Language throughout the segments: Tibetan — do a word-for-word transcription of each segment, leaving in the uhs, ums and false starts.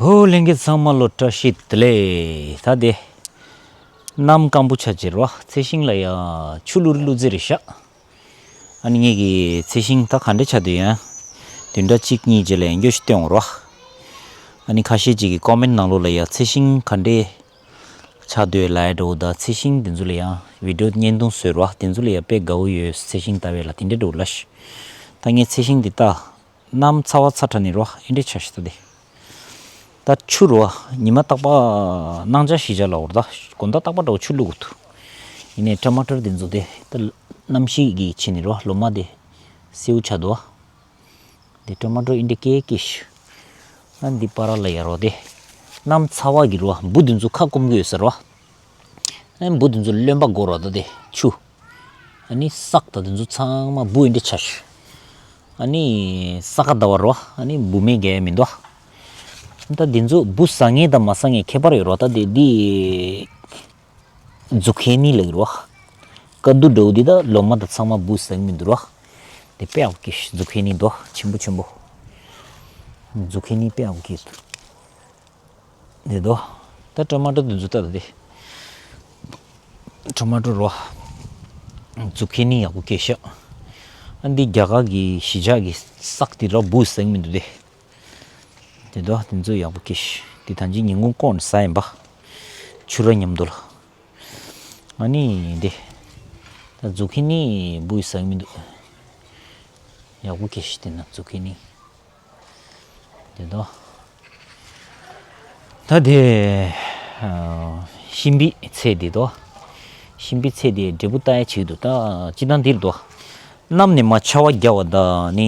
ཧོ། ལྷན་རྒྱས་ཚང་མ་ལོ་བཀྲ་ཤིས་བདེ་ལེགས། ད་དེ་གནམ་སྐམ་པོ་ཆགས་ཀྱི་རེད་བ། ཚལ་ཤིང་ལ་ཡ་ཆུ་བླུག་རེ་བླུག་རྩིས་རེད་ཤག་ཨ་ནི་ངེད་ཀྱི་ཚལ་ཤིང་ད་ག་འདྲས་ཆགས་འདུག་ཡ། བདུན་ཕྲག་གཅིག་གཉིས་རྗེས་ལ་ཡང་བསྐྱར་ཞིག་སྟོན་འོང་རོགས། ཨ་ནི་ཁ་ཤས་ཅིག་གིས་ཀོ་མེན་ནང་ལོགས་ལ་ཡ་ཚལ་ཤིང་ག་འདྲས་ཆགས་འདུག་ལབ་ཡ་འདྲ་བོ་དང་། ཚལ་ཤིང་དེ་ཚོ་ལ་ཡང་བི་ཌི་ཡོ་བརྙན་ཐུང་བཟོས་རོགས། དེ་ཚོ་ལ་ཡ་དཔེ་དགའ་བོ་ཡོད། ཚལ་ཤིང་ལྟ་བས་ལ་དེ་འདྲས་འདྲ་བོ་ལབ་ཤག་ད་ངས་ཚལ་ཤིང་འདི་ལྟ། གནམ་ཚ་བ་ཚ་དྲགས་ནས་རོ་ཨེ་འདྲས་ཆགས་ཤག་ད་དེ། ད་ཆུ་རོ་ཉི་མ་རྟག་པར་གནངས་ཆ་གཞིས་ཆགས་ལ་འོར་ད་དགོང་དག་རྟག་པར་འདྲ་བོ་ཆུ་བླུག་དགོས་འདུག་ཡིན་ནའི་ཊ་མ་ཊར་དེ་ཚོ་དེ་ད་གནམ་གཤིས་ཀྱི་ཆེད་ནས་རོ་ལོ་མ་དེ་སེའུ་ཆགས་འདུག་དེ་ཊ་མ་ཊར་ཨེ་འདྲས་སྐྱེ་སྐྱེ་ཤག་ཨ་འདི་པར་ལ་ཡ་རོ་དེ་གནམ་ཚ་བ་གི་རོ་འབུ་དེ་ཚོ་ཁ་སྐོམ་གི་ཡོད་ས་རོ། ཨ་འབུ་དེ་ཚོ་རློན་པ་འགོར་རོ་ད་དེ་ཆུ། ཨ་ནི་སག་དང་དེ་ཚོ་ཚང་མ་འབུ་ཨེ་འདྲས་ཆགས་ཤག་ཨ་ནི་ས་ག་ཟླ་བ་རོ་ཨ་ནི་འབུ་མེ་རྒྱག་ཡ་མི་འདུག་ད་དེ་ཚོ་འབུ་ཟ་མཁན་དང་མ་ཟ་མཁན་ཁྱད་པར་ཡོད་རོ། ད་དེ་འདི་ཛུ་ཁི་ནི་ལབ་ཀྱི་རོ། དཀའ་སྡུག་འདྲ་བོ་འདི་ད་ལོ་མ་དང་ཚང་མ་འབུ་ཟ་གི་མི་འདུག་རོ། དེ་དཔེ་ཡག་པོ་སྐྱེས་ཤག་ཛུ་ཁི་ནི་འདུག་ཆེན་པོ་ཆེན་པོ། ཛུ་ཁི་ནི་དཔེ་ཡག་པོ་སྐྱེས་འདུག་འདི་འདུག་ད་ཊ་མ་ཊར་དེ་ཚོ་ལྟ་ད་དེ། ཊ་མ་ཊར་རོ། ཛུ་ཁི་ནི་ཡག་པོ་སྐྱེས་ཤག་ཨ་འདི་རྒྱ་གར་གྱི་གཞིས་ཆགས་ཀྱི་སག་དེ་རོ་འབུ་ཟ་གི་མི་འདུག་དེ། དེ་འདུག་དེ་ཚོ་ཡག་པོ་སྐྱེས་ཤག་དེ་ད་ཅི་ཉིན་གུང་བསྐོལ་ནས་ཟ་ཡིན་པ། ཆུ་ར་མཉམ་དུ་ལ། ཨ་ནི་འདི། ད་ཛུ་ཁི་ནི་འབུ་ཡིས་ཟ་གི་མི་འདུག་ཡག་པོ་སྐྱེས་ཤག་དེ་ན་ཛུ་ཁི་ནི། དེ་འདུག་ད་དེ། ཨ་ཤིང་པའི་ཚལ་འདི་འདུག་ཤིང་པའི་ཚལ་འདི་འབྲས་བུ་ལྟ་ཡ་བྱེད་འདུག་ད་སྤྱིར་བཏང་འདིར་འདུག་གནམ་ནས་མར་ཆར་པ་བརྒྱབ་པ་དང་ནི་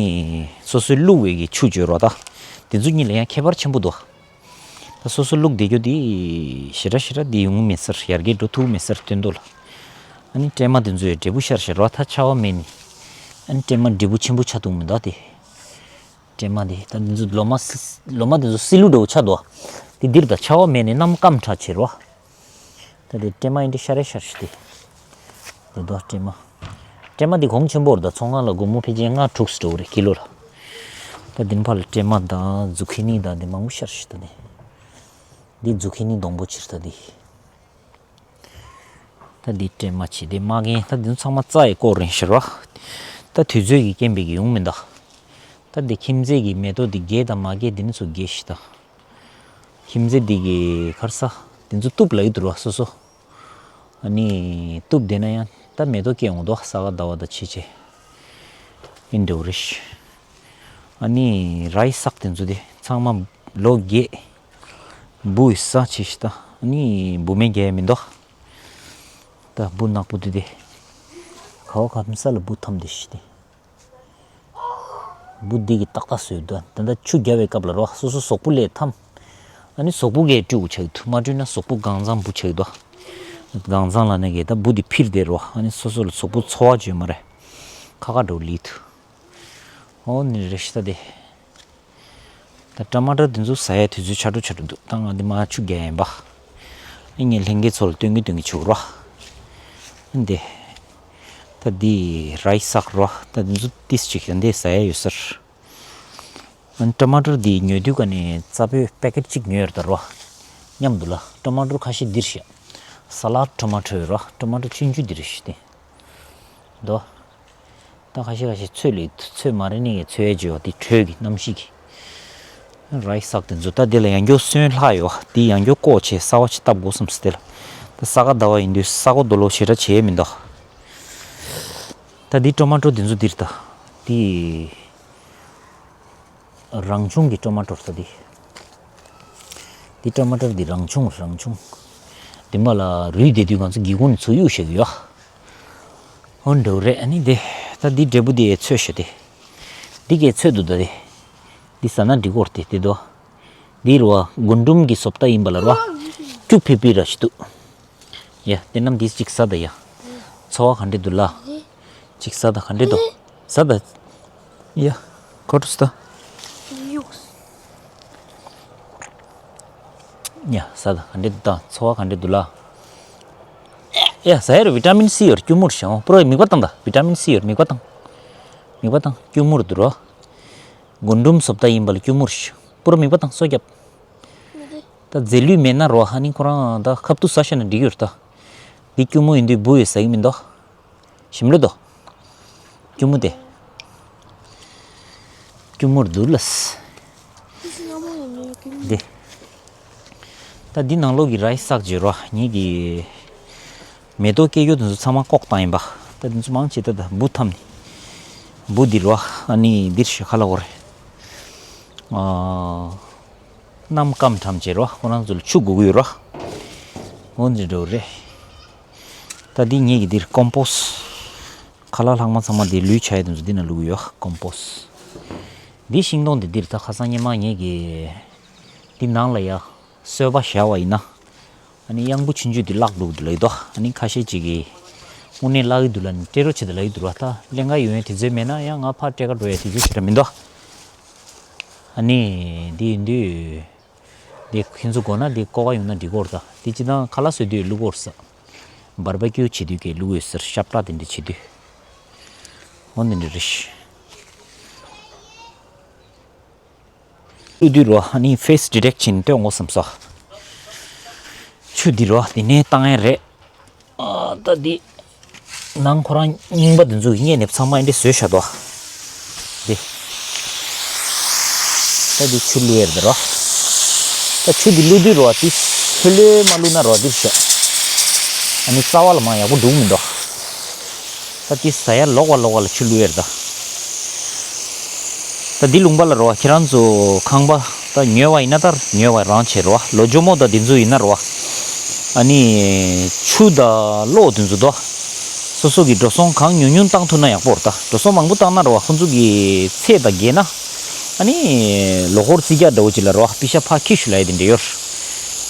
སོ་སོའི་བླུགས་པའི་གི་ཆུ་བརྗོད་རོགས་ད། དེ་ཚོ་གཉིས་ལ་ཡང་ཁྱད་པར་ཆེན་པོ་འདུག་ད་སོ་སོ་བླུགས་བསྡད་རྒྱུ་དེ་ཞེ་དྲག་ཞེ་དྲག་དེ་ཡོང་གི་མེད་ས་རེད། ཡར་རྒྱས་འགྲོ་ཐུབ་མེད་ས་རེད་སྟོན་ཐོག་ལ། ཨ་ནི་སྲན་མ་དེ་ཚོ་ཡང་འབྲས་བུ་ཤར་ཤར་རོགས་ད་ཆར་པ་མེད་ནི། ཨ་ནི་སྲན་མ་འབྲས་བུ་ཆེན་པོ་ཆགས་ཐུབ་མི་འདུག་དེ། སྲན་མ་དེ་ད་འདི་ཚོ་ལོ་མ་སི་ལོ་མ་དེ་ཚོ་སིལ་ལུ་འདྲ་བོ་ཆགས་འདུག་དེ་འདིར་ད་ཆར་པ་མེད་ནས་གནམ་སྐམ་དྲགས་བྱས་རོགས། ད་དེ་སྲན་མ་ཨེ་འདྲས་ཤར་རེ་ཤར་ཤི་དེ། དེ་དོ་སྲན་མ། སྲན་མ་དེ་གོང་ཆེན་པོ་རེད་ད་ཚོང་ཁང་ལ་སྒོར་མོ་ཕལ་ཆེར་ལྔ་དྲུག་ཙམ་འགྲོ་གི་རེད་ཀི་ལོ་ལ། ད་དེ་ཕར་ལ་སྲན་མ་དང་ཛུ་ཁི་ནི་དང་དེ་མང་པོ་ཤར་ཤི་ད་དེ། འདི་ཛུ་ཁི་ནི་སྡོང་པོ་ཕྱིར་ད་དེ། ད་འདི་སྲན་མ་བྱས་དེ་མ་གན་ད་འདི་ཚོ་ཚང་མ་རྩྭ་ཡི་སྐོར་རིང་ཤར་བ། ད་དུས་ཚོད་ཀྱི་རྐྱེན་པས་ཀྱི་ཡོང་མི་འདུག་ད་འདི་ཁྱིམ་མཚེས་ཀྱི་མེ་ཏོག་འདི་རྒྱས་དང་མ་རྒྱས་འདི་ནི་ཚོ་རྒྱས་ཤི་ད། ཁྱིམ་མཚེས་འདི་གི་ཁར་ས་འདི་ཚོ་གཏུབ་ལ་ཡི་དུ་ར་སོ་སོ། ཨ་ནི་གཏུབ་བསྡད་ན་ཡང་ད་མེ་ཏོག་སྐྱེ་འོང་དོ་ས་ག་ཟླ་བ་དང་ཕྱེད་ཕྱེད། ཨིན་འདྲ་བོ་རེད་ཤི། ཨ་ནི་རའི་སག་དེ་ཚོ་དེ་ཚང་མ་ལོ་རྒས། འབུ་ཡི་ས་ཆེ་ཤི་ད་ཨ་ནི་འབུ་མེ་རྒྱག་ཡ་མི་འདུག་ད་འབུ་ནག་པོ་དེ་དེ། ག་བ་ག་ས་ལ་འབུ་འཐམ་དེ་ཤི་དེ། འབུ་འདི་གི་ཏག་ཏག་བཟོས་འདུག་ད་ལྟ་ཆུ་རྒྱག་པའི་སྐབས་ལ་རོ་སོ་སོ་གཟུགས་པོ་ལས་འཐམ། ཨ་ནི་གཟུགས་པོ་གས་བཀྲུ་དགོས་ཆགས་འདུག་མ་བཀྲུས་ན་གཟུགས་པོ་དྭངས་གཙང་འབུ་ཆགས་འདུག་དྭངས་གཙང་ལ་ནི་གས་ད་འབུ་འདི་འཕིར་བསྡད་རོ་ཨ་ནི་སོ་སོ་ལ་གཟུགས་པོ་ཚོར་བ་བྱོས་མ་རེད། ཁ་ཁ་འགྲོ་ལི་འདུག་འོ་ནི་རེ་ཤི་ད་དེ། ད་ཊ་མ་ཊར་འདི་ཚོ་ཟ་ཡ་དུས་ཚོད་ཆག་འགྲོ་ཆག་འགྲོ་འདུག་ད་ང་འདི་མ་ཆུ་རྒྱག་ཡིན་པ། ཨ་ངས་ལྷན་རྒྱས་ཚོ་ལ་སྟོན་གི་སྟོན་གི་ཆུག་རོ། ཨ་འདི། ད་འདི་རའི་སག་རོ། ད་འདི་ཚོ་ཏིས་ཅིག་ཡང་འདི་ཟ་ཡ་ཡོད་ས་རེད། ཨ་ཊ་མ་ཊར་འདི་ཉོ་དུས་ཀ་ནས་རྩ་བོད་པེ་ཀེ་ཊི་གཅིག་ཉོས་ཡོད་རེད་ད་རོ། མཉམ་དུ་ལ་ཊ་མ་ཊར་ཁ་ཤས་འདིར་བཞག་ས་ལ་ཊ་མ་ཊར་ཡོད་རོ། ཊ་མ་ཊར་ཆུང་ཆུང་འདིར་བཞག་སྟེ། འདུག་ད་ཁ་ཤས་ཁ་ཤས་ཚོད་ལས་ཚོད་མ་རེད་ནི་ཚོད་ཡས་བརྗོད་པ་དེ་དྲོད་ཀྱི་གནམ་གཤིས་ཀྱི། རའི་སག་དེ་ཚོ་ད་དེ་ལ་ཡང་སྐྱོ་སོན་ལྷག་ཡོད་དེ་ཡང་སྐྱོ་བཀོག་བྱས་གསར་པ་ཅིག་བཏབ་དགོས་བསམ་སྟེ་ལ། ད་ས་ག་ཟླ་བ་ཡིན་དུས་ས་གོ་རྡོ་ལོ་ཞེ་དྲག་བྱས་མི་འདུག་ད་འདི་ཊ་མ་ཊར་དེ་ཚོ་འདིར་ད། དེ། རང་བྱུང་གི་ཊ་མ་ཊར་ས་དེ། འདི་ཊ་མ་ཊར་འདི་རང་བྱུང་རང་བྱུང་། འདི་མ་ལ་རུལ་བསྡད་དུས་ང་ཚོ་སྒེའུ་ཁུང་ནས་ཚུར་གཡུག་བཞག་གི་ཡོད། འོ་འདྲ་བོ་རེད་ཨ་ནི་དེ། ད་འདི་འབྲས་བུ་དེ་ཚོས་ཤོག་དེ། འདི་གས་ཚོས་འདུག་ད་དེ། འདི་ཟ་ན་འགྲིག་གོ་རེད་དེ་དེ་དོ། འདི་རུ་བ་རྒུན་འབྲུམ་གྱི་བཟོ་ལྟ་ཡིན་པ་ལ་རུ་བ། སྐྱུ་ཕི་ཕི་ར་ཞིག་འདུག་ཡ་དེ་རྣམས་འདི་གཅིག་ཟ་ད་ཡ། ཚོར་བ་ག་འདྲས་འདུག་ལ། གཅིག་ཟ་ད་ག་འདྲས་འདུག་ཟ་ད། ཡ། ཁོ་ཏུ་ཟ་ད། ཡ་ཟ་ད་ག་འདྲས་འདུག་ད་ཚོར་བ་ག་འདྲས་འདུག་ལ། ཡ་ཟ་ཡ་རུ་བི་ཊ་མིན་སི་ཡོད་རེད་སྐྱུར་མོ་རེད་ཤག་པུ་རོ་མིད་པ་བཏང་ད་བི་ཊ་མིན་སི་ཡོད་རེད་མིད་པ་བཏང་། མིད་པ་བཏང་སྐྱུར་མོ་རེད་འདུག་རོ། རྒུན་འབྲུམ་བཟོ་ལྟ་ཡིན་པ་ལ་སྐྱུར་མོ་རེད་ཤག་པུ་རོ་མིད་པ་བཏང་སོ་རྒྱབ། ད་རྫས་ལུད་མེད་ན་རོ་ཨ་ནི་ཁོ་རང་ད་ཁབ་ཏུ་ཟ་ཤ་ན་འགྲིག་ཡོད་རེད་ད། འདི་སྐྱུར་མོ་ཡིན་དུས་འབུ་ཡོད་ཟ་གི་མི་འདུག་ཞིམ་ལོས་དོ། སྐྱུར་མོ་དེ། སྐྱུར་མོར་འདུག་ལ། འདི། ད་འདི་ནང་ལོགས་ཀྱི་རའི་སི་བསགས་བྱས་རོ། ངེད་ཀྱི་མེ་ཏོག་སྐྱེ་རྒྱུ་དེ་ཚོ་ཚང་མ་བཀོག་བཏང་ཡིན་པ། ད་དེ་ཚོ་མང་ཆེ་ད་ད་འབུ་འཐམས་ནི། འབུ་འདི་རོ། ཨ་ནི་འདིར་ཞེ་ཁ་ལ་འོ་རེད། ཨ། གནམ་སྐམ་ཁྲམ་བྱས་རོ། ཁོ་རང་ཚོ་ལ་ཆུ་དགོས་ཀྱི་ཡོད་རོ། འོ་འདི་འགྲོ་རེད། ད་འདི་ངེད་ཀྱི་འདིར་ཀོམ་པོས། ཁ་ལག་ལྷག་མ་ཚང་མ་འདི་ལུད་ཆགས་ཡས་དེ་ཚོ་འདི་ན་བླུགས་ཡོད་ཀོམ་པོས། འདི་ཤིང་སྡོང་འདི་འདིར་ད་ཁ་སང་ཉི་མ་ངེད་ཀྱི་འདི་ནང་ལ་ཡ་སོལ་བ་བཞག་པ་ཡིན་ན། ཨ་ནི་གཡང་འབུ་ཆུང་ཆུང་འདི་བརླག་འགྲོ་གི་འདུག་ལབ་ཀྱི་འདུག་ཨ་ནི་ཁ་ཤས་ཅིག་གིས་དངོས་གནས་བརླག་གི་འདུག་ལབ་ནས་སྤྲད་རོགས་བྱེད་དང་ལབ་ཀྱི་འདུག་ར། ད་ཀླན་ཀ་ཡོང་ཡས་དུས་ཚོད་མེད་ན་ཡང་ང་ཕར་སྤྲད་ག་འགྲོ་ཡས་དུས་ཚོད་ཞེ་དྲག་མི་འདུག་ཨ་ནི་འདི་ཡིན་དུས། འདི་ཁྱེད་ཚོ་དགོས་ན་འདི་ཀོ་བ་ཡོང་ན་འགྲིག་གོ་རེད་ད། འདི་སྤྱིར་བཏང་ཁ་ལག་བཟོ་དུས་བླུག་གོ་རེད་ས། བར་བ་ཀྱུ་བྱེད་དུས་ཀྱི་བླུག་ཡོད་ཟེར་ཤབ་ཏྲ་དེ་འདྲ་བྱེད་དུས། འོ་འདི་འདྲ་རེད་ཤག་བླུག་དུས་རོ་ཨ་ནི་ཕེ་སི་ཌི་ཊེག་ཊི་བྱས་ནས་སྟོན་དགོས་བསམ་སོང་། ཆུ་འདི་རོ་འདི་ནས་བཏང་ཡས་རེད། ཨ། ད་འདི་ནང་ཁོ་རང་རྙིང་པ་འདི་ཚོ་གི་སྔས་ནས་ཚང་མ་འདི་བཟོས་བཞག་འདུག་འདི། ད་འདི་ཆུ་བླུག་ཡས་རེད་རོ། ད་ཆུ་འདི་བླུག་དུས་རོ་འདི་ལྷོད་ལྷོད་མ་བླུག་ན་རོ་འདིར་ཤོག་ཨ་ནི་རྩ་བ་ལ་མ་ཡག་པོ་འདུག་མི་འདུག་ད་འདི་ཟ་ཡ་ལོག་པ་ལོག་པ་ལ་ཆུ་བླུག་ཡས་རེད་ད། ད་འདི་ལུང་པ་ལ་རོ་ཁྱེད་རང་ཚོ་ཁང་པ་ད་ཉོས་པ་ཡིན་ན་ད་ཉོས་པ་རང་བྱེད་རོ། ལོ་ཇོ་མོ་ད་འདི་ཚོ་ཡིན་ན་རོ། ཨ་ནི་ཆུ་ད་གློག་འདི་ཚོ་དོ། སོ་སོ་གི་འགྲོ་སོང་གང་ཉུང་ཉུང་བཏང་ཐུབ་ན་ཡག་པོ་རེད་ད། འགྲོ་སོང་མང་པོ་བཏང་ན་རོ་ཁོང་ཚོ་གི་ཚད་ད་བརྒལ་ན། ཨ་ནི་ལོ་འཁོར་རྩིས་རྒྱག་འདྲ་བོ་ཅིག་ལ་རོ་པི་ཤ་ཕར་ཁྱི་ཤུ་ལ་ཡ་དེ་འདྲ་ཡོད།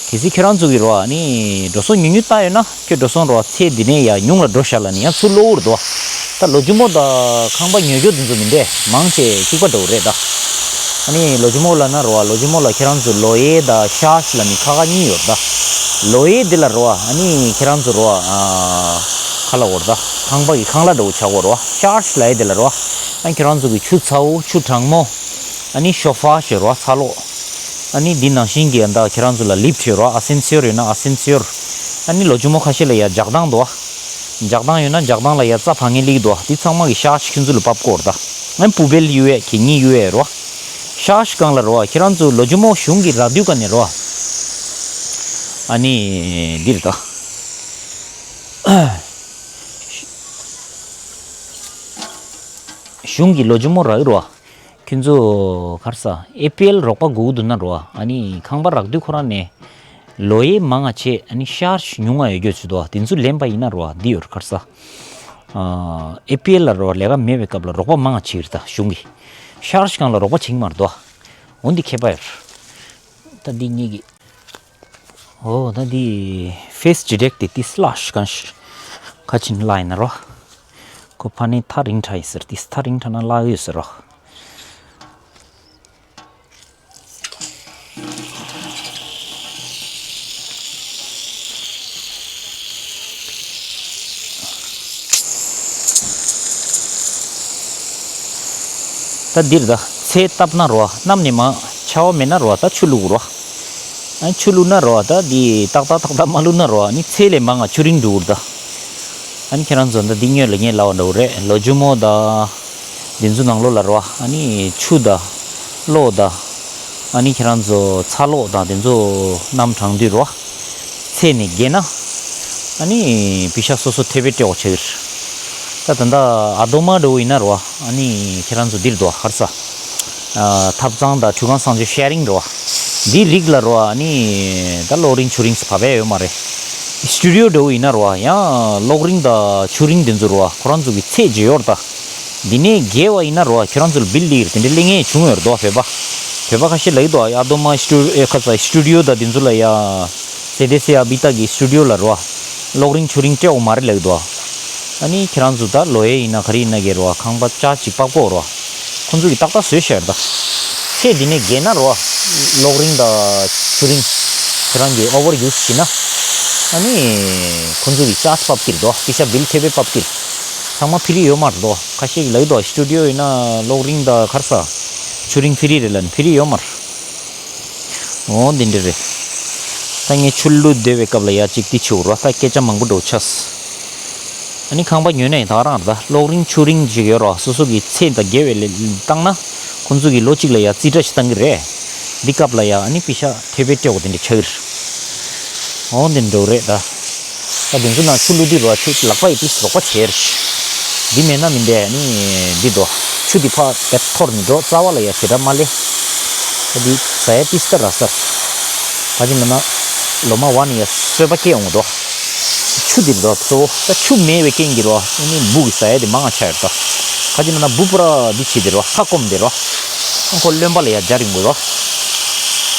གལ་སྲིད་ཁྱེད་རང་ཚོ་གི་རོ་ཨ་ནི་འགྲོ་སོང་ཉུང་ཉུང་བཏང་ཡོད་ན་ཁྱོད་འགྲོ་སོང་རོ་ཚད་འདི་ནས་ཡ་ཉུང་ལ་འགྲོ་ཤག་ལ་ནི་ཡང་ཚུར་གློག་འུར་དོ། ད་ལོ་ཇོ་མོ་ད་ཁང་པ་ཉོ་རྒྱུ་འདི་ཚོ་མི་འདྲ་མང་ཆེ་གཅིག་པ་འདྲ་བོ་རེད་ད། ཨ་ནི་ལོ་ཇོ་མོ་ལ་ན་རོ་ཨ་ལོ་ཇོ་མོ་ལ་ཁྱེད་རང་ཚོ་ལོ་ཡེ་ད་ཤར་ལ་ནི་ཁ་ཁ་གཉིས་ཡོད་ད། ལོ་ཡེ་འདི་ལ་རོ་ཨ་ནི་ཁྱེད་རང་ཚོ་རོ་ཨ་ཁ་ལ་འོར་ད་ཁང་པ་གི་ཁང་གླ་འདྲ་བོ་ཆགས་གོ་རོ་ཤར་ལ་ཡེ་འདི་ལ་རོ་ཨ་ཁྱེད་རང་ཚོ་གི་ཆུ་ཚ་བོ་ཆུ་གྲང་མོ། ཨ་ནི་ཤོ་ཕ་ཞེས་རོ་ཚ་ལོ། ཨ་ནི་འདི་ནང་བཞིན་གྱི་ཨ་ད་ཁྱེད་རང་ཚོ་ལ་ལིབ་ཁྲིད་རོ་ཨ་སེན་སི་ཡོར་ཡོད་ན་ཨ་སེན་སི་ཡོར། ཨ་ནི་ལོ་ཇོ་མོ་ཁ་ཤས་ལ་ཡ་ཇག་དང་དོ། ཇག་དང་ཡོད་ན་ཇག་དང་ལ་ཡ་རྩྭ་ཕང་ངེ་ལིག་དོ་འདི་ཚང་མ་གི་ཤག་ཤིག་ཁྱོད་ཚོ་ལ་བབ་སྐོར་ད། ཨ་ནི་པུ་བེལ་ཡོད་ཡ་གི་གཉིས་ཡོད་ཡ་རོ། ཤག་ཤིག་གང་ལ་རོ་ཁྱེད་རང་ཚོ་ལོ་ཇོ་མོ་གཞུང་གི་རག་དུས་ག་ནས་རོ། ཨ་ནི་འདིར་ད། གཞུང་གི་ལོ་ཇོ་མོ་རག་གི་རོ། ཁྱོད་ཚོ་གར་ས་ཨེ་པི་ཨེལ་རོགས་པ་དགོས་འདུག་ན་རོ། ཨ་ནི་ཁང་པ་རག་དུས་ཁོ་རང་ནས་ལོ་ཡེ་མང་ང་ཆེ་ཨ་ནི་ཤར་ཉུང་ང་ཡོད་རྒྱུ་ཚོད་དོ་དེ་ཚོ་ལེན་པ་ཡིན་ན་རོ་འདི་ཡོད་གར་ས། ཨེ་པི་ཨེལ་ལ་རོ་ལས་ཀ་མེད་པའི་སྐབས་ལ་རོགས་པ་མང་ང་ཆེ་རེད་ད་གཞུང་གི། ཤར་ཤི་གང་ལ་རོགས་པ་བྱེད་ཀྱི་མ་རེད་དོ། འོ་འདི་ཁྱད་པར་ཡོད། ད་འདི་གཉིས་ཀྱི། ཨོ་ད་འདི་ཕེ་སི་ཌི་རེག་ཊི་དེ་ཏི་སི་ལ་ཤི་གང་ཤི་ཁ་ཆེན་ལ་ཡིན་ན་རོ། ཁོ་ཕ་ནི་ཐག་རིང་དྲགས་ཡོད་ཟེར་ཏི་སི་ཐག་རིང་དྲགས་ན་ལ་ཡོད་ཟེར་རོ། ད་འདིར་ད་ཚེ་བཏབ་ན་རོ་གནམ་ནས་མ་ཆར་པ་མེད་ན་རོ་ད་ཆུ་བླུག་རོ། ཨ་ཆུ་བླུག་ན་རོ་ད་འདི་ཏག་ཏག་ཏག་ཏག་མ་བླུག་ན་རོ་ཨ་ནི་ཚེ་ལས་མང་ང་ཆུ་རིང་འགྲོ་གི་རེད་ད། ཨ་ནི་ཁྱེད་རང་ཚོ་ད་འདི་ཉོས་ལ་ངས་ལབ་པ་འདྲ་བོ་རེད། ལོ་ཇོ་མོ་ད་འདི་ཚོ་ནང་ལོགས་ལ་རོ་ཨ་ནི་ཆུ་ད་གློག་ད་ཨ་ནི་ཁྱེད་རང་ཚོ་ཚ་གློག་ད་འདི་ཚོ་གནམ་གྲང་དུས་རོ་ཚེ་ནས་བརྒལ་ན་ཨ་ནི་པི་ཤ་སོ་སོ་ཐེ་བེ་སྤྲད་འོག་ཆེ་གི་རེད། ད་ད་ད་ཨ་དོ་མ་འདྲ་བོ་ཡིན་ན་རོ་ཨ་ནི་ཁྱེད་རང་ཚོ་འདིར་འདུག་ཧར་ས། ཐབ་ཚང་དང་ཁྲུས་ཁང་གསང་སྤྱོད་ཤེ་རིང་རོ། འདི་རིགས་ལ་རོ་ཨ་ནི་ད་གློག་རིན་ཆུ་རིན་ཕ་བས་ཡོད་མ་རེད། སི་ཊུ་ཌི་ཡོ་འདྲ་བོ་ཡིན་ན་རོ་ཡང་གློག་རིན་དང་ཆུ་རིན་དེ་ཚོ་རོ་ཁོ་རང་ཚོ་གི་ཚད་ཇེ་ཡོར་ད། འདི་ནས་བརྒལ་བ་ཡིན་ན་རོ་ཁྱོད་རང་ཚོ་ལ་བིལ་ལིར་དེ་འདྲ་སླེབས་ངེས་བྱུང་ཡོད་རེད་དོ་བོད་པ། བོད་པ་ཁ་ཤས་ལ་ཡོད་དོ་ཨ་དོ་མ་སི་ཊུ་ཨེ་ཁ་ས་སི་ཊུ་ཌི་ཡོ་དང་དེ་ཚོ་ལ་ཡ། སེ་དེ་སེ་ཨ་བི་ཏ་གི་སི་ཊུ་ཌི་ཡོ་ལ་རོ། གློག་རིན་ཆུ་རིན་སྤྲད་འོ་མ་རེད་ལབ་འདུག་ཨ་ནི་ཁྱེད་རང་ཚོ་ད་ལོ་ཡེ་ཡིན་ན་ག་རེ་ཡིན་ན་གི་རོ་ཁང་པ་ཅག་ཅིག་པག་པོ་རོ། ཁོང་ཚོ་གི་ཏག་ཏག་བཟོས་བཞག་ད། ཚེ་འདི་ནས་བརྒལ་ན་རོ། གློག་རིན་དང་ཆུ་རིན། ཁྱེད་རང་གི་ཨོ་བར་ཡུ་སི་བྱེད་ན། ཨ་ནི། ཁོང་ཚོ་གི་ཅག་པག་ཀིར་དོ་པི་ཤ་བིལ་ཐེབས་པའི་པག་ཀིར། ཚང་མ་ཕི་རི་ཡོད་མ་རེད་དོ། ཁ་ཤས་ཀྱི་ལབ་དོ་སི་ཊུ་ཌི་ཡོ་ཡིན་ན་གློག་རིན་དང་ག་རེ་ཟ། ཆུ་རིན་ཕི་རི་རེད་ལབ་ནི་ཕི་རི་ཡོད་མ་རེད། འོ་འདི་འདྲ་རེད། ད་ངས་ཆུ་བླུགས་སྡོད་པའི་སྐབས་ལ་ཡ་གཅིག་འདི་བྱེད་དགོས་རེད་པ། ད་སྐད་ཆ་མང་པོ་འགྲོ་ཆགས། ཨ་ནི་ཁང་པ་ཉོས་ན་ཡང་ད་ག་རང་རེད། ད་གློག་རིན་ཆུ་རིན་ཅིག་ཡོད་རེད་པ། སོ་སོ་གི་ཚད་དང་འགལ་བའི་ལས་བཏང་ན་ཁོང་ཚོ་གིས་ལོ་གཅིག་ལ་ཡ་རྩིས་ཁྲ་ཞིག་བཏང་གི་རེད། འདི་སྐབས་ལ་ཡ་ཨ་ནི་པེ་ཤ་ཐེབས་པའི་སྤྲད་དགོས་དེ་འདྲ་ཆགས་ཀྱི་རེད། འོ་འདི་འགྲོ་རེད་ད། ད་དེ་ཚོ་ནང་ཆུ་བླུགས་དུས་རེད་པ། ཆུ་ལག་པ་ཡིས་ཏིས་རོགས་པ་བྱས་རེད། འདི་མེད་ན་མི་འདས་ནི་འདི་འགྲོ། ཆུ་འདི་ཕར་བེད་འཐོར་ནི་འགྲོ། རྩ་བ་ལ་ཡ་ཞེ་དྲག་མ་ལས། ད་འདི་ཟ་ཡ་ཏིས་ད་ར་སར། ག་ཅི་ལབ་ན་ལོ་མ་བ་ནི་ཡ་གསོད་པ་སྐྱེ་འོང་འགྲོ། ཆུ་འདི་འགྲོ་གཙོ་བོ། ད་ཆུ་མེད་པའི་རྐྱེན་གྱིས་རེད་པ། ཨ་ནི་འབུ་གི་ཟ་ཡ་དེ་མང་ང་ཆགས་ཡོད་ད། ག་ཅི་ལབ་ན་འབུ་པུ་ར་འདི་བྱེད་དེ་རེད་པ། ཁ་སྐོམ་དེ་རེད་པ། ཁོ་རློན་པ་ལ་ཡ་རྒྱ་རིང་པོ་རོ།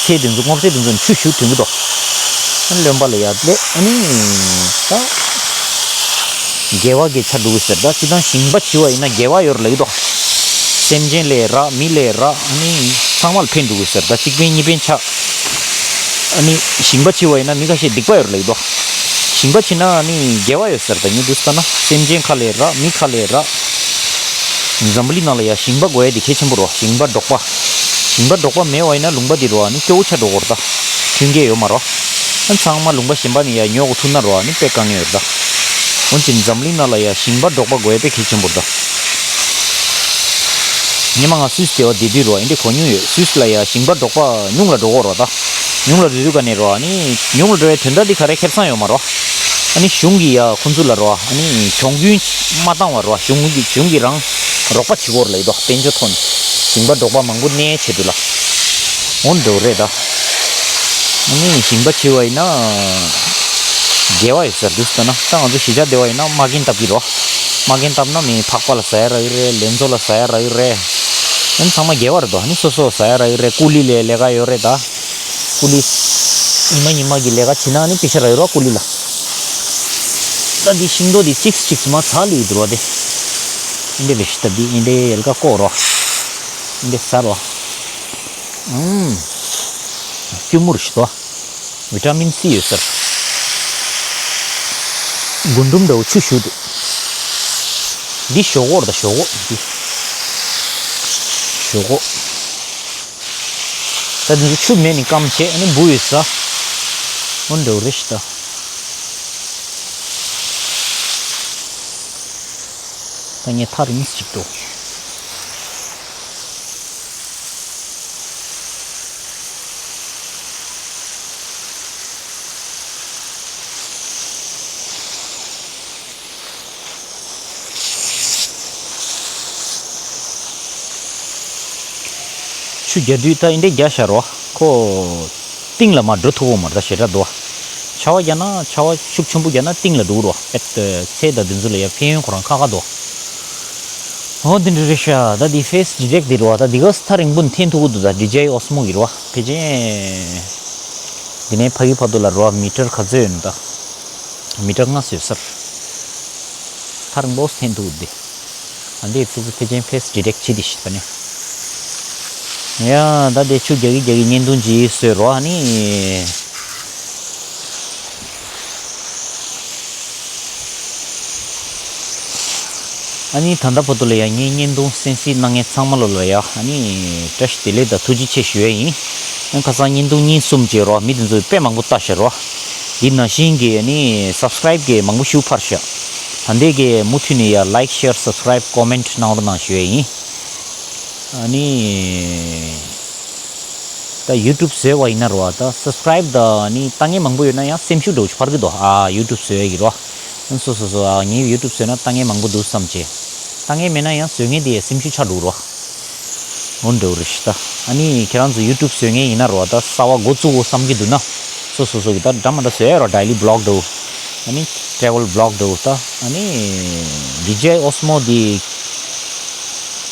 ཚེ་དེ་ཚོ་སྔོ་ཚེ་དེ་ཚོ་ཆུ་ཞུ་དུས་མི་འདུག་རློན་པ་ལ་ཡ་ལས་ཨ་ནི་ད་དགེ་བ་གི་ཆ་འགྲོ་གི་ཟེར། ད་སྤྱིར་བཏང་ཞིང་པ་བྱེད་པ་ཡིན་ན་དགེ་བ་ཡོད་རེད་ལབ་ཀྱི་འདུག་སེམས་ཅན་ལ་རག་མི་ལ་རག་ཨ་ནི་ཚང་མ་ལ་ཕན་འགྲོ་གི་ཟེར། ད་གཅིག་ཕན་གཉིས་ཕན་ཆགས། ཨ་ནི་ཞིང་པ་བྱེད་པ་ཡིན་ན་མི་ཁ་ཤས་སྡིག་པ་ཡོད་རེད་ལབ་ཀྱི་འདུག་ཞིང་པ་བྱེད་ན་ཨ་ནི་དགེ་བ་ཡོད་ཟེར། ད་ངས་འདུག་ལྟ་ན་སེམས་ཅན་ཁ་ལ་རག་མི་ཁ་ལ་རག་འཛམ་བུ་གླིང་ནང་ལ་ཡ་ཞིང་པ་དགོས་ཡ་དེ་གལ་ཆེན་པོ་རོ། ཞིང་པ་འབྲོག་པ། ཞིང་པ་འབྲོག་པ་མེད་པ་ཡིན་ན་ལུང་པ་འདི་རོ་ཨ་ནི་སྐྱོ་བོ་ཆགས་འགྲོ་གི་རེད་ད། མཐུན་རྐྱེན་ཡོད་མ་རོ། ཨ་ཚང་མ་ལུང་པ་གཞན་པ་ནས་ཡ་ཉོ་དགོས་ཐུག་ན་རོ་ཨ་ནི་དཔེ་དཀའ་ངལ་ཡོད་རེད་ད། འོན་ཀྱང་འཛམ་གླིང་ནང་ལ་ཡ་ཞིང་པ་འབྲོག་པ་དགོས་ཡ་དཔེ་གལ་ཆེན་པོ་རེད་ད། སྔོན་མ་ང་སུད་སི་དེ་བ་བསྡད་དུས་རོ་ཨ་འདི་གོ་མྱོང་ཡོད། སུད་སི་ལ་ཡ་ཞིང་པ་འབྲོག་པ་ཉུང་ལ་འགྲོ་གི་རེད་ད། ཉུང་ལ་འགྲོ་དུས་ག་ནས་རོ་ཨ་ནི་ཉུང་ལ་འགྲོ་བའི་དོན་དག་འདི་ག་རེ་ཁེ་བཟང་ཡོད་མ་རོ། ཨ་ནི་གཞུང་གིས་ཡ་ཁོང་ཚོ་ལ་རོ་ཨ་ནི་གྱོང་གུན་མ་བཏང་བར་རོ་གཞུང་གིས་གཞུང་གིས་རང་རོགས་པ་བྱེད་དགོས་རེད་ལབ་ཀྱི་འདུག་དཔལ་འབྱོར་ཐོག་ནས་ཞིང་པ་འབྲོག་པ་མང་པོ་གནས་ཆེད་དུ་ལ་འོ་འགྲོ་རེད་ད། ཨ་ནི་ཞིང་པ་བྱེད་པ་ཡིན་ན་དགེ་བ་ཡོད་ཟེར་འདུག་ལྟ་ན། ད་ང་ཚོ་གཞིས་ཆགས་སྡེ་བ་ཡིན་ན་མ་རྒན་བཏབ་ཀྱི་རོ། མ་རྒན་བཏབ་ན་མི་ཕག་པ་ལ་ཟ་ཡ་རག་གི་རེད། ལས་ཚོ་ལ་ཟ་ཡ་རག་གི་རེད། ཨ་ནི་ཚང་མ་དགེ་བ་རེད་དོ། ཨ་ནི་སོ་སོ་ཟ་ཡ་རག་གི་རེད། ཀུ་ལི་ལས་ལས་ཀ་ཡོད་རེད་ད། ཀུ་ལི་ཉི་མ་ཉི་མ་གི་ལས་ཀ་བྱེད་ན་ནི་པེ་ཤ་རག་ཡོད་རོ་ཀུ་ལི་ལ། ད་འདི་ཤིང་ཏོག་འདི་གཅིག་གཅིག་མ་ཚ་ལི་འདུག་རོ་དེ། འདི་རེ་ཞིག་ད་འདི་འདི་ཡལ་ག་ཀོ་རོ། འདི་ས་རོ། ཨུམ། སྐྱུར་མོ་རེ་ཞིག་དོ། བི་ཊ་མིན་སི་ཡོད་ཟེར། རྒུན་འབྲུམ་འདྲ་བོ་ཆུ་ཞུ་འདུག་འདི་ཞོག་ཁོག་རེད་ད་ཞོག་ཁོག་འདི། ཞོག་ཁོག་ད་འདི་ཚོ་ཆུ་མེད་ནི་སྐམ་བྱས་ཨ་ནི་འབུ་ཡོད་ས། འོ་འདྲ་བོ་རེད་ཤི་ད། ད་ངས་ཐག་རིང་ཞིག་འགྲོ། ཆུ་རྒྱག་དུས་ད་ཨིན་དེ་རྒྱག་ཤར་བ་ཁོ། གཏིང་ལ་མར་འགྲོ་ཐུབ་ཀྱི་མ་རེད་ད་ཞེ་དྲག་འདུག་ཆར་པ་རྒྱག་ན་ཆར་པ་ཤུགས་ཆེན་པོ་རྒྱག་ན་གཏིང་ལ་འགྲོ་གི་རེད་པ། ཚལ་དང་དེ་ཚོ་ལ་ཡ་ཕན་ཡོན་ཁོ་རང་ཁག་ཁག་འདུག་འོ་དེ་འདྲ་རེད་ཤག་ད་འདི་ཕེ་སི་ཌི་རེག་དེ་རེད་པ། ད་འདི་ག་ས་ཐག་རིང་པོ་ནས་འཐེན་ཐུབ་ཀྱི་འདུག་ད་ཌི་ཇེ་ཨི་ཨོ་སི་མོ་གི་རེད་པ། ཕལ་ཆེར་འདི་ནས་ཕ་གི་བར་དུ་ལ་རེད་པ་མི་ཊར་ག་ཚོད་ཡོད་ན་ད། མི་ཊར་ལྔ་ཙམ་ཡོད་ས་རེད། ཐག་རིང་པོ་འཐེན་ཐུབ་ཀྱི་འདུག་ཨ་འདི་ཚོ་ཚོ་ཕལ་ཆེར་ཕེ་སི་ཌི་རེག་བྱེད་དེ་ཤི་ད་ནི། ཡ་ད་དེ་ཆུ་རྒྱག་གི་རྒྱག་གི་བརྙན་ཐུང་ཅིག་བཟོས་རོགས་ཨ་ནི། ཨ་ནི་ད་ལྟ་བར་དུ་ལ་ཡ་ངའི་བརྙན་ཐུང་གསན་གཟིགས་གནང་མཁན་ཚང་མ་ལོ་ལ་ཡ་ཨ་ནི་བཀྲ་ཤིས་བདེ་ལེགས་དང་ཐུགས་རྗེ་ཆེ་ཞུ་ཡ་ཡིན། ཨ་ཁ་སང་བརྙན་ཐུང་གཉིས་གསུམ་བྱས་རོགས་མི་དེ་ཚོས་དཔེ་མང་པོ་ལྟ་ཤག་རོགས། འདི་ནང་བཞིན་གྱི་ཨ་ནི་སབ་སི་ཀ་རེབ་གི་མང་པོ་ཞིག་འཕར་ཤག་ད་ལྟའི་གི་མུ་མཐུད་ནས་ཡ་ལའིག་ཤེར་སབ་སི་ཀ་རེབ་ཀོ་མེན་ཊི་གནང་རོགས་གནང་ཞུ་ཡ་ཡིན། ཨ་ནི། ད་ཡུ་ཊུབ་བཟོས་པ་ཡིན་ན་རེད་པ། ད་སབ་སི་ཀ་རེབ་དང་ཨ་ནི་ལྟ་མཁན་མང་པོ་ཡོད་ན་ཡང་སེམས་ཤུགས་འདྲ་བོ་ཞིག་འཕར་གི་འདུག་ཨ་ཡུ་ཊུབ་བཟོ་ཡ་གི་རེད་པ། སོ་སོ་སོ་ཨ་ངའི་ཡུ་ཊུབ་བཟོས་ན་ལྟ་མཁན་མང་པོ་འདུག་བསམ་བྱས། ལྟ་མཁན་མེད་ན་ཡང་བཟོ་མཁན་དེ་ཡ་སེམས་ཤུགས་ཆག་འགྲོ་གི་རེད་པ། འོ་འདྲ་བོ་རེད་ཤག་ད་ཨ་ནི་ཁྱེད་རང་ཚོ་ཡུ་ཊུབ་བཟོ་མཁན་ཡིན་ན་རེད་པ། ད་གསར་པ་འགོ་བཙུགས་དགོས་བསམ་གྱི་འདུག་ན། སོ་སོ་སོ་གི་ད་འདྲ་མི་འདྲ་བཟོ་ཡ་རེད་པ། ཌེ་ལི་བི་ལོག་འདྲ་བོ། ཨ་ནི་ཊེ་རེ་ཝལ་བི་ལོག་འདྲ་བོ། ད་ཨ་ནི་ཌི་ཇེ་ཨི་ཨོ་སི་མོ་དེ།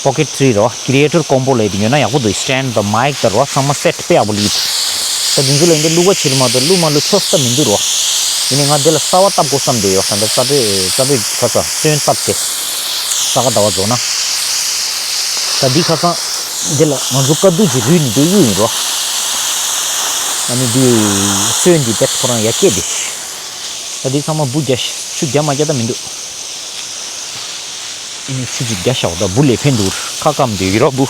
པོ་ཀེཊ་ཐི་རི་རེད་པ། ཀི་རི་ཨེ་ཊར་ཀོམ་པོ་ལབ་ཡ་དེ་ཉོས་ན་ཡག་པོ་འདུག་སི་ཊེན་ཌི་དང་མའིག་དང་རེད་པ། ཚང་མ་སེ་ཊི་དཔེ་ཡག་པོ་སླེབས་ཀྱི་འདུག་ད་དེ་ཚོ་ལ་འདི་བླུག་པ་ཕྱིར་མ་གཏོགས་བླུག་མ་བླུག་ཆོག་ས་མི་འདུག་རེད་པ། ཡིན་ནའི་ང་འདི་ལ་གསར་པ་བཏབ་དགོས་བསམ་བསྡད་ཡོད། ད་ལྟ་རྩ་དཔེ་རྩ་དཔེ་ཁ་སང་སོན་བཏབ་སྟེ། ས་ག་ཟླ་བ་རྫོགས་ན། ད་འདི་ཁ་སང་འདི་ལ་ང་ཚོ་དཀའ་སྡུག་ཅིག་རུལ་ནས་འདི་གཡུག་ཡིན་རེད་པ། ཨ་ནི་འདི་སོན་འདི་དཔེ་ཁོ་རང་ཡར་སྐྱེས་ཏེ། ད་འདི་ཚང་མ་འབུ་རྒྱག་ཆུ་རྒྱག་མ་རྒྱག་ད་མི་འདུག་ཨ་ནི་ཆུ་ཚོད་བརྒྱ་ཤར་བ་དང་འབུ་ལས་ཕན་འདུག་ཁ་སྐམ་དུས་ཡོད་རོགས་འབུ།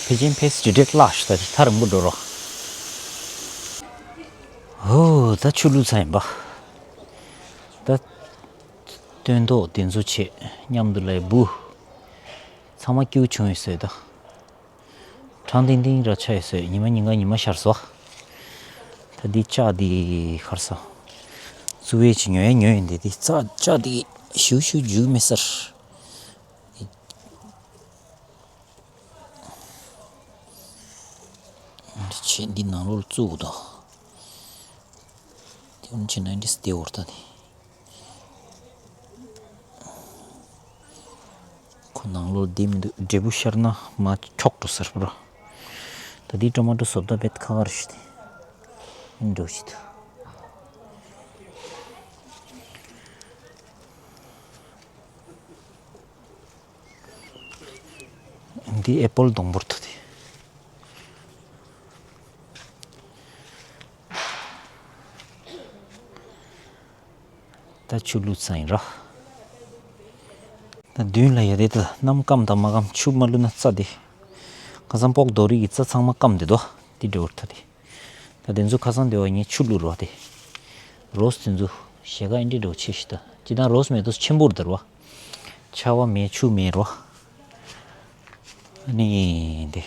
ཕལ་ཆེར་ཕེ་སི་ཌི་རེག་ལགས་ཤི་ད་ཐག་རིང་པོ་འགྲོ་རོགས། ཧོ་ད་ཆུ་བླུགས་ཚར་ཡིན་པ། ད་སྟོན་ཐོག་དེ་ཚོ་བྱས་མཉམ་དུ་ལས་འབུ། ཚང་མ་སྐྱུག་བྱུང་ཡོད་ཟེར་ད། གྲང་ཏིང་ཏིང་ར་ཆ་ཡོད་ཟེར། ཉི་མ་ཉིན་གང་ཉི་མ་ཤར་སོ། ད་འདི་ལྕགས་འདི་ཁར་སོ། བཙུགས་ཡས་ཅི་ཉོ་ཡས་ཉོ་ཡིན་འདི་འདི་ལྕགས་ལྕགས་འདི་ཞུ་ཞུ་འཇུ་མི་སར། ཆེ་འདི་ནང་ལོགས་བཙུགས་དོ། དེ་འོན་ཆེ་ན་འདི་སྟེ་འོར་ད་ནི། ཁོ་ནང་ལོགས་བསྡད་མི་འདུག་འབྲས་བུ་ཤར་ན་མ་འཁྱོག་འགྲོ་ཟེར་པ་ར། ད་འདི་ཊོ་མ་ཊོ་སོབ་ད་བེད་ཁ་ཁར་ཞིག་སྟེ། འགྲོ་ཞིག་ད། འདི་ཨེ་པོལ་སྡོང་པོར་ཐུག་སྟེ། ད་ཆུ་བླུགས་ཚར་ཡིན་ར། ད་མདུན་ལ་ཡ་དེ་ད་གནམ་སྐམ་དང་མ་སྐམ་ཆུ་མ་བླུགས་ན་རྩྭ་དེ། ཁ་སང་སྤོག་རྡོ་རིགས་ཀྱི་རྩྭ་ཚང་མ་སྐམ་དེ་དོ། དེ་འདྲ་བོར་ཐ་དེ། ད་དེ་ཚོ་ཁ་སང་དེ་བ་ངས་ཆུ་བླུགས་རོགས་དེ། རོ་སི་དེ་ཚོ་ཞལ་ཁ་ཨེ་འདྲ་འདྲ་བོ་ཆེ་ཞིག་ད། ཅི་ད་རོ་སི་མེ་ཏོག་ཆེན་པོར་དར་བ། ཆར་བ་མེད་ཆུ་མེད་རོ། ཨ་ནི་དེ།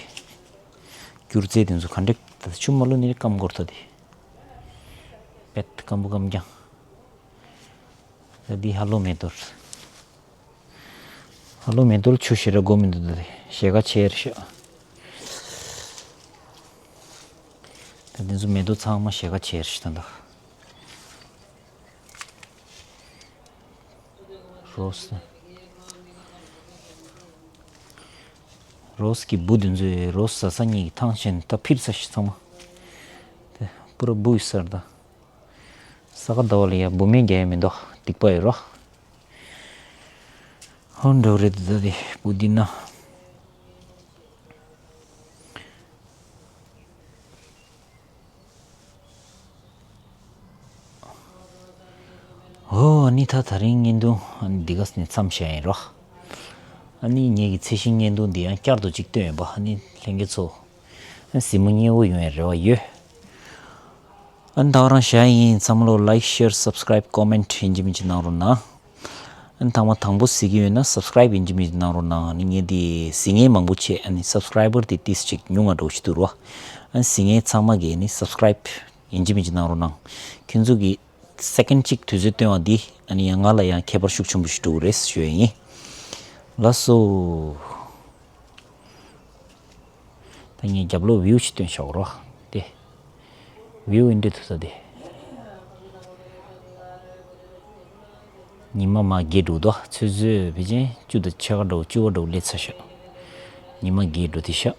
སྐྱུར་རྫས་དེ་ཚོ་ག་འདྲ་ད་ཆུ་མ་བླུགས་ནས་སྐམ་འགོར་ཐ་དེ། པེད་སྐམ་པོ་སྐམ་རྐྱང་། ད་འདི་ཧ་ལོ་མེ་ཏོག་ཧ་ལོ་མེ་ཏོག་ཆུ་ཞེ་དྲག་དགོས་མི་འདུག་ད་ཞལ་ཁ་ཆེར་ཤག་ད་འདི་ཚོ་མེ་ཏོག་ཚང་མ་ཞལ་ཁ་ཆེར་ཤག་ད་ད། རོ་སི། རོ་སི་གི་འབུ་འདི་ཚོས་རོ་སི་ཟ་ས་གཉིས་ཀྱི་ཐང་ཆེན་ད་ཕིར་ས་ཞིག་ཚང་མ། དེ་པུ་ར་འབུ་ཡི་སར་ད། ས་ག་ཟླ་བ་ལ་ཡ་འབུ་སྨན་རྒྱག་ཡ་མི་འདུག་སྡིག་པ་ཡོད་རོ། ཧོན་འགྲོ་རེད་ད་དེ་འབུ་འདི་ན། ཨོ་ཨ་ནི་ད་ད་རིང་བརྙན་ཐུང་ཨ་ནི་འདི་ག་ནས་མཚམས་བཞག་ཡིན་རོ། ཨ་ནི་ངེད་ཀྱི་ཚེ་ཤིང་བརྙན་ཐུང་འདི་ཡང་བསྐྱར་དུ་གཅིག་བཏོན་ཡོད་པ། ཨ་ནི་ལྷན་རྒྱས་ཚོ་ཨ་ནི་གཟིགས་མོ་མཉེས་པོ་ཡོང་ཡ་རེ་བ་ཡོད། ཨ་ནི་ད་ག་རང་བཞག་ཡིན། ཚང་མ་ལོ་ལའིཀ་ཤེར་སབ་སི་ཀ་རའིབ་ཀོ་མེན་ཊི་ཡིན་གཅིག་མིན་གཅིག་གནང་རོགས་གནང་། ཨ་ནི་ཐེངས་མ་དང་པོ་གཟིགས་ཀྱི་ཡོད་ན་སབ་སི་ཀ་རའིབ་ཡིན་གཅིག་མིན་གཅིག་གནང་རོགས་གནང་། ཨ་ནི་ངས་འདི་གཟིགས་མཁན་མང་པོ་བྱས། ཨ་ནི་སབ་སི་ཀ་རའི་བར་འདི་ཏིས་ཅིག་ཉུང་ང་འགྲོ་ཞིག་འདུག་རོ། ཨ་ནི་གཟིགས་མཁན་ཚང་མ་གིས་ཨ་ནི་སབ་སི་ཀ་རའིབ་ཡིན་གཅིག་མིན་གཅིག་གནང་རོགས་གནང་། ཁྱེད་ཚོ་གིས་སེ་ཀེན་ཌི་གཅིག་དུས་ཚོད་བཏོན་པ་འདི་ཨ་ནི་ཡང་ང་ལ་ཡང་ཁྱད་པར་ཤུགས་ཆེན་པོ་ཞིག་འགྲོ་གི་རེད་ཞུ་ཡ་ཡིན། ལགས་སོ། ད་ངས་རྒྱབ་ལོགས་བིའུ་ཞིག་སྟོན་བཞག་རོགས་དེ། བིའུ་ཨེ་འདྲ་འདུག་ས་དེ། ཉི་མ་མར་རྒྱས་འགྲོ་འདུག་ཚོད་ཚོད་བི་ཅན་བཅུ་དང་ཕྱེད་ཀ་འགྲོ་བཅུ་པ་འགྲོ་སླེབས་ཚར་ཤག་ཉི་མ་རྒྱས་འགྲོ་དེ་ཤག